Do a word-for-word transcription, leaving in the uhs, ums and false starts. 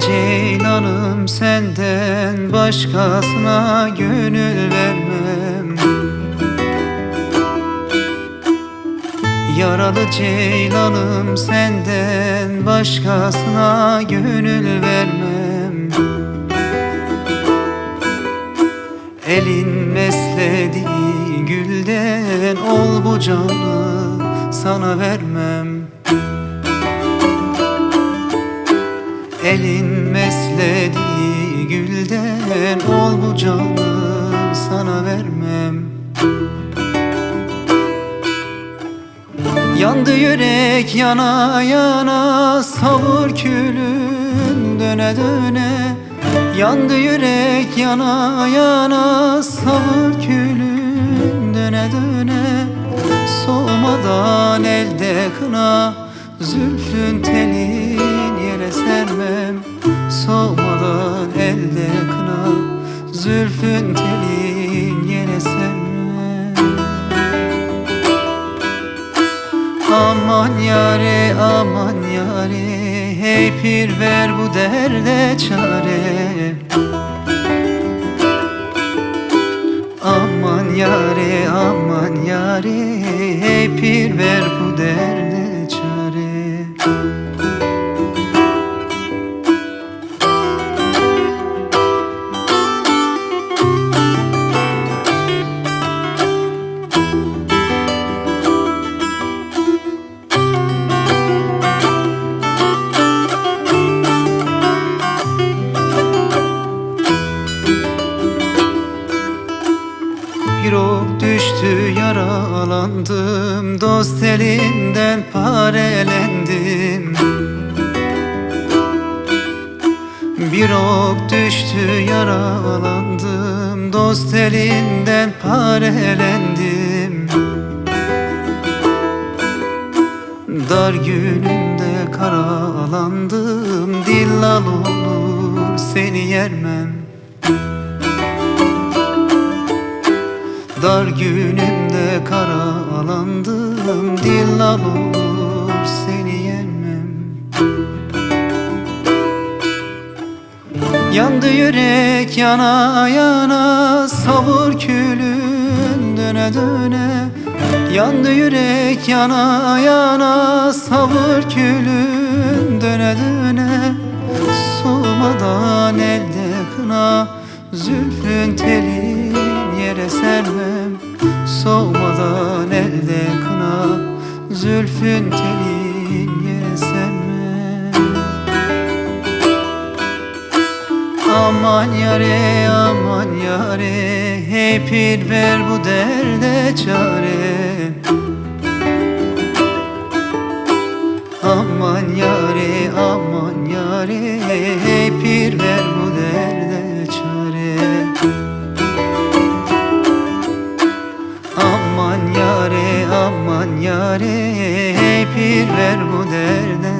Ceylanım, senden başkasına gönül vermem. Yaralı ceylanım, senden başkasına gönül vermem. Elin meslediği gülden ol bu canı sana vermem. Elin meslediği gülden ol bu canı sana vermem. Yandı yürek yana yana, savur külün döne döne. Yandı yürek yana yana, savur külün döne döne. Soğumadan elde kına, zülfün telin yere sermem. Soğumadan elde kına, zülfün telin yere sermem. Aman yare, aman yare, hey pir, ver bu derde çare. Aman yare, aman yare, hey pir, ver bu derde çare. Bir ok düştü, yaralandım, dost elinden parelendim. Bir ok düştü, yaralandım, dost elinden parelendim. Dar gününde karalandım, dillal olur seni yermem. Dar günümde karalandım, dillal olur seni yenmem. Yandı yürek yana yana, savur külün döne döne. Yandı yürek yana yana, savur külün döne döne. Soğumadan elde kına, zülfün telin yere sermem. Soğumadan elde kına, zülfün telin yere sermem. Aman yare, aman yare, hey pir, ver bu derde çare. Aman yare, aman yare, hey pir, ver bu derde çare. Aman yare, aman yare, hey pir, ver bu derde